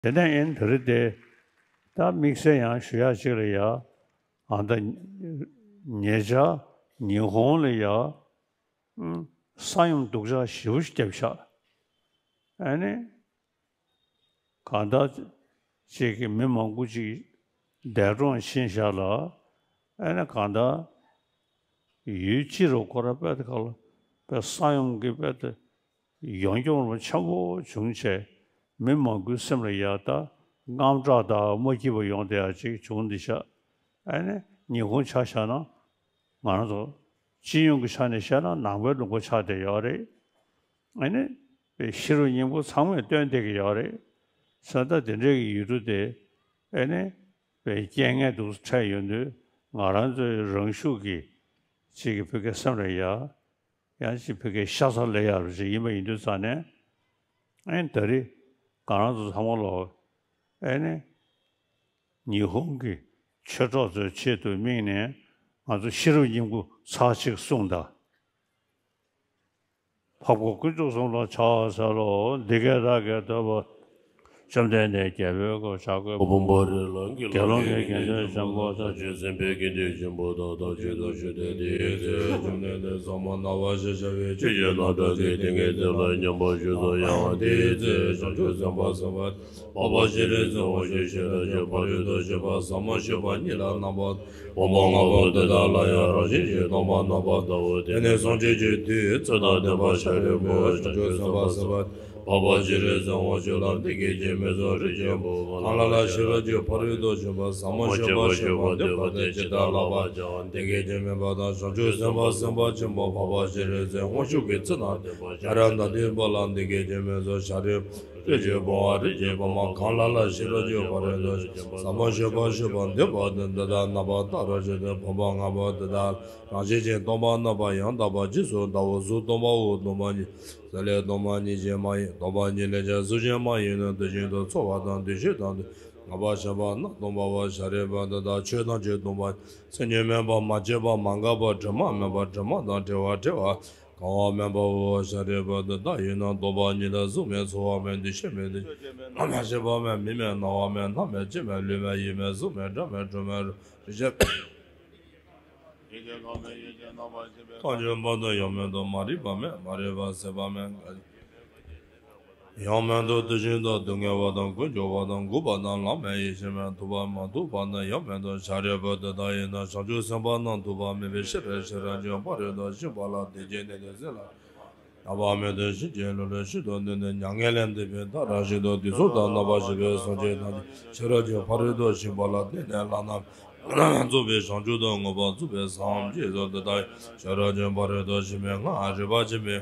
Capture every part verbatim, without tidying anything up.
དེ་ནས་ཨེ་ནི་དེ་རིང་དེ་ད་དམིགས་བསལ་ཡང་ཞུ་ཡག་ཅིག་ལ་ཡ། ཨ་ད་ཉེ་ཆར་ཉི་ཧོང་ལ་ཡ། ཨུམ། ས་ཡོམ་སྡུག་ཅག་ཞེ་པོ་ཞིག་བརྒྱབ་ཤག་ཨ་ནི། གང་ལྟར་ཅིག་གི་མི་མང་པོ་ཅིག་འདས་གྲོངས་ཕྱིན་ཤག་ལ། ཨ་ནི་གང་ལྟར་ཡུལ་སྤྱི་རུ་ཁོ་ར་དཔེ་དེ་ག་ལ་དཔེ་ས་ཡོམ་གྱི་དཔེ་དེ་ཡོངས་གྱོང་ཆེན་པོ་བྱུང་བྱས། མི་མང་པོའི་སེམས་ལ་ཡ་ད་དངངས་སྐྲག་དང་མ་སྐྱིད་པ་ཡོང་བསྡད་ཡ་ཅིག་བྱུང་བསྡད་ཤག་ཨ་ནི་ཉི་ཧོང་ཆ་བཞག་ན། ང་རང་ཚོ་སྤྱི་ཡོངས་ཀྱི་ཆ་ནས་བཤད་ན་ནང་པའི་ལུང་པ་ཆགས་བསྡད་ཡོད་རེད། ཨ་ནི་ཤེས་རབ་སྙིང་པོ་ཚང་མས་སྟོན་བསྡད་ཀྱི་ཡོད་རེད། ས་ད་དེ་འདྲའི་གི་ཡུལ་གྲུ་དེ་ཨ་ནི་རྐྱེན་ངན་དུ་འཕྲད་ཡོང་དུས། ང་རང་ཚོའི་རང་ཤུགས་ཀྱིས་ཅིག་གི་ཕ་གིའི་སེམས་ལ་ཡ། ཡང་ཅིག་ཕ་གིའི་ཤ་ཚ་ལ་ཡ་རུ་ཅིག་ཡིན་པ་ཡིན་དུས་ཙང་ནས། ཨ་ནི་ད་རེས་ང་རང་ཚོ་ཚང་མ་ལོག་ཨ་ནི་ཉི་ཧོང་གི་ཆོས་གྲོགས་ཚོའི་ཆེད་དུ་དམིགས་ནས་ང་ཚོ་ཤེས་རབ་སྙིང་པོ་ཚར་གཅིག་གསུངས་དང་། འཕགས་པ་དཀོན་མཆོག་གསུམ་ལ་ཕྱག་འཚལ་ལོ། འདི་སྐད་བདག་གིས་ཐོས་པ། བཅོམ་ལྡན་འདས་རྒྱལ་པོའི་གོ་ཆ་བགོས། དགེ་སློང་གི་དགེ་འདུན་ཆེན་པོ་དག་ཆོས་སེམས་དཔའི་དགེ་འདུན་ཆེན་པོ་དག་དང་ཆོས་དང་ཆོས་ཐོས་དེའི་ཚེ། བཅོམ་ལྡན་འདས་ཟབ་མོ་སྣང་བ་ཞེས་བྱ་བའི་ཆོས་ཀྱི་རྣམ་གྲངས་ཀྱི་ཏིང་ངེ་འཛིན་ལ་སྙོམས་པར་ཞུགས་སོ། ཡང་དེའི་ཚེ་བྱང་ཆུབ་སེམས་དཔའ་སེམས་དཔའ་འཕགས་པ་སྤྱན་རས་གཟིགས་དབང་ཕྱུག་ཤེས་རབ་ཀྱི་ཕ་རོལ་ཏུ་ཕྱིན་པ་ཟབ་མོ་སྤྱོད་པ་ཉིད་ལ་རྣམ་པར། བུམ་པ་ལྔ་པོ་འདི་དག་ལ་ཡང་རང་བཞིན་གྱིས་སྟོང་པར་རྣམ་པར་བལྟའོ། དེ་ནས་སངས་རྒྱས་ཀྱི་མཐུས་ཚེ་དང་ལྡན་པ་ཤཱ་རིའི་བུས་བྱང་ཆུབ་སེམས་དཔའ་སེམས་དཔའ་འཕགས་པ་སྤྱན་རས་གཟིགས་དབང་ཕྱུག་ལ་འདི་སྐད་ཅེས་སྨྲས་སོ། རིགས་ཀྱི་བུ། གང་ལ་ལ་ཤེས་རབ་ཀྱི་ཕ་རོལ་ཏུ་ཕྱིན་པ་ཟབ་མོ་སྤྱོད་པ་སྤྱོད་པར་འདོད་པ་དེས་ཇི་ལྟར་བསླབ་པར་བྱ་བ་འདི་སྐད་ཅེས་སྨྲས་པ་དང་། བྱང་ཆུབ་སེམས་དཔའ་སེམས་དཔའ་ཆེན་པོ་འཕགས་པ་སྤྱན་རས་གཟིགས་དབང་ཕྱུག་གིས་ཚེ་དང་ལྡན་པ་ཤཱ་ར་དྭ་ཏིའི་བུ་ལ་འདི་སྐད་ཅེས་སྨྲས་སོ། ཤཱ་རིའི་བུ། རིགས་ཀྱི་བུའམ་རིགས་ཀྱི་བུ་མོ། གང་ལ་ལ་ཤེས་རབ་ཀྱི་ཕ་རོལ་ཏུ་ཕྱིན་པ་ཟབ་མོ་སྤྱོད་པ་སྤྱོད་པར་འདོད་པ་དེས་འདི་ལྟར་རྣམ་པར་བལྟ་བར་བྱ་སྟེ། བུམ་པ་ལྔ་པོ་འདི་དག་རང་བཞིན་གྱིས་སྟོང་པར་རྣམ་པར་ཡང་དག་པར་རྗེས་སུ་བལྟའོ། གཟུགས་སྟོང་པའོ། སྟོང་པ་ཉིད་ཟེར་ལས་སྟོང་པ་ཉིད་ཅན་མ་ཡིན། སྟོང་པ་ཉིད་ལས་ཀྱང་གཟུགས་ཅན་མ་ཡིན་ནོ། དེ་བཞིན་དུ་ཚོར་བ་དང་འདུ་ཤེས་དང་དེ་ལྔ་པོ་ཞེས་པ་རྣམས་སྟོང་པའོ། ཤཱ་རིའི་བུ་འདི་དག་ཆོས་ཐམས་ཅད་སྟོང་པ། མཚན་ཉིད་མེད་པ། མ་སྐྱེས་པ། མ་འགགས་པ། དྲི་མ་མེད་པ། དྲི་མ་དང་བྲལ་བ། བྲལ་བ་གང་བ་མེད་པའོ། ཤཱ་རིའི་བུ་འདི་དག་ཡིན་ན་སྟོང་པ་ཉིད་དང་གཟུགས་མེད། ཚོར་བ་མེད། འདུ་ཤེས་མེད། དེ་བཞིན་མ་སྐྱེས་པ་མེད། མིག་མེད། རྣ་བ་མེད། སྣ་མེད། ལྕེ་མེད། ལུས་མེད། ཡིད་མེད། གཟུགས་མེད། སྒྲ་མེད། དྲི་མེད། རེག་བྱ་མེད། ཐམས་ཅད་སྤངས་ཏེ་ཡོད་མེད་དོ། མ་རིག་པ་མེད། མ་རིག་པ་ཟད་པ་མེད། ཡང་མེད་དོ། དེ་བཞིན་དུ་སྡུག་བསྔལ་བ་དང་ཀུན་འབྱུང་བ་དང་འགོག་པ་དང་ལམ་མེད་ཡེ་ཤེས་མེད། ཐོབ་པ་མ་ཐོབ་པ་ནི་ཡང་མེད་དོ། ཤཱ་རིའི་བུ་དེ་ལྟ་ཡིན་ན་བྱང་ཆུབ་སེམས་དཔའ་རྣམས་ཐུབ་པ་མེད་པའི་ཕྱིར། ཤེས་རབ་ཀྱི་ཕ་རོལ་ཏུ་ཕྱིན་པ་ལ་དེ་བཞིན་གནས་ཏེ་སྲིད་ལ་རྣམ་པ་མེད་དོ། ཕྱིན་ཅི་ལོག་ལས་ཤིན་ཏུ་འདས་ནས་མྱ་ངན་ལས་འདས་པའི་མཐར་ཕྱིན་ཏོ། དུས་གསུམ་དུ་རྣམ་པར་གཞག་པའི་སངས་རྒྱས་ཐམས་ཅད་ཤེས་རབ་ཀྱི་ཕ་རོལ་ཏུ་ཕྱིན་པ་ལ་བརྟེན་ནས་བླ་ན་རྫོགས་པའི་བྱང་ཆུབ་ཏུ་མངོན་པར་རྫོགས་པར་སངས་རྒྱས་སོ། དེ་ལྟར་ཤེས་རབ་ཀྱི་ཕ་རོལ་ཏུ་ཕྱིན་པའི་སྔགས་རིག་པ་ཆེན་པོའི་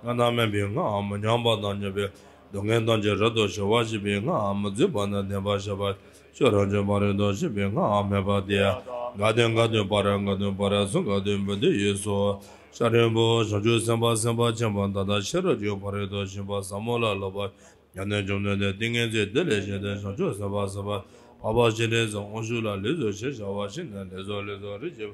སྔགས་རྣམས་སྨིན་པའི་སྔགས་མི་མཉམ་པ་དང་མཉམ་པའི་སྡུག་བསྔལ་ཐམས་ཅད་རབ་ཏུ་ཞི་བར་བྱེད་པའི་སྔགས་མི་བརྫུན་པ་དང་ལྡན་པ་ཞེས་པ། ཤེས་རབ་ཀྱི་ཕ་རོལ་ཏུ་ཕྱིན་པའི་སྔགས་སྨྲས་པ་སྟེ། ག་དུས་ག་དུས་པར་ག་དུས་པར་གསུང་ག་དུས་བུ་དུས་ཡོད་སོ། ཤཱ་རིའི་བུ། བྱང་ཆུབ་སེམས་དཔའ་སེམས་དཔའ་ཆེན་པོ་ད་ལྟ་ཤེས་རབ་ཀྱི་ཕ་རོལ་ཏུ་ཕྱིན་པ་ཟབ་མོ་ལ་སློབ་པར་ཡང་ནས་བྱུང་ནས་ཏིང་ངེ་འཛིན་དེ་ལས་བཞེངས་ཏེ་བྱང་ཆུབ་སེམས་དཔའ་སེམས་དཔའ་འཕགས་པ་སྤྱན་རས་གཟིགས་དབང་ཕྱུག་ལ་ལེགས་སོ་ཞེས་བྱ་བ་བྱིན་ནས་ལེགས་སོ་ལེགས་སོ། རིགས་ཀྱི་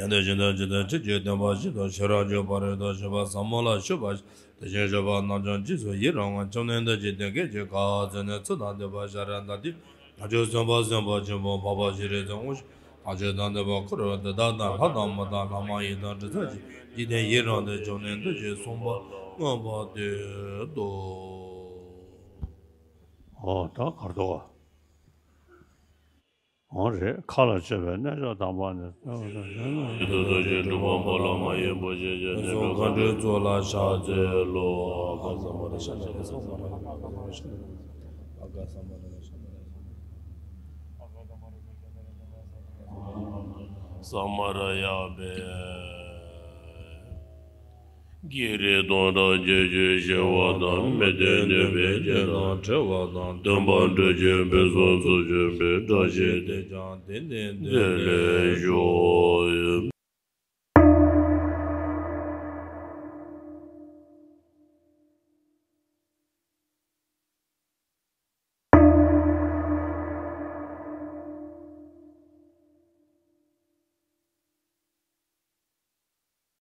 ཡང་དེ་བཞིན་དུ་ཇི་ལྟར་ཁྲིམས་ཀྱིས་བསྟན་པ་བཞིན་དུ་ཤེས་རབ་ཀྱི་ཕ་རོལ་ཏུ་ཕྱིན་པ་ཟབ་མོ་ལ་སྤྱོད་པ། དེ་བཞིན་གཤེགས་པ་རྣམས་ཀྱང་རྗེས་སུ་ཡི་རང་ངོ་། བཅོམ་ལྡན་འདས་ཀྱིས་དེ་སྐད་ཅེས་བཀའ་སྩལ་ནས། ཚེ་དང་ལྡན་པ་ཤཱ་ར་དྭ་ཏིའི་བྱང་ཆུབ་སེམས་དཔའ་སེམས་དཔའ་ཆེན་པོ་འཕགས་པ་སྤྱན་རས་གཟིགས་དབང་ཕྱུག་དང་ཆོས་དང་ལྡན་པ་འཁོར་དེ་དག་དང་ལྷ་དང་མི་དང་ལྷ་མ་ཡིན་དང་དྲི་ཟར་གྱི་འཇིག་རྟེན་ཡི་རངས་ཏེ། བཅོམ་ལྡན་འདས་ཀྱིས་གསུངས་པ་མངོན་པར་བསྟོད་དོ། ཨོ་ད་གར་འདུག་ག་འོ་རེད། མཁའ་ལ་སྤྱོད་པའི་རྣལ་འབྱོར་དམ་པ་ནི། ཡིད་དུ་འདོད་ཅིང་སྒྲུབ་པ་པོ་ལ་མ་ཡིན་པ་ཞེས་བྱ། གནས་གསུམ་མཁའ་འགྲོའི་ཚོགས་ལ་ཕྱག་འཚལ་ལོ། ས་མ་ར་ཡ་པས། བགེགས་རིགས་སྟོང་དང་བརྒྱད་ཅུའི་ཞི་བ་དང་། མི་མཐུན་ནུས་པའི་རྐྱེན་དང་བྲལ་བ་དང་། མཐུན་པར་གྲོལ་ཕྱིར་ཕུན་སུམ་ཚོགས་སྤྱོད་པའི། བཀྲ་ཤིས་དེས་ཀྱང་དེང་འདིར་བདེ་ལེགས་ཤོག།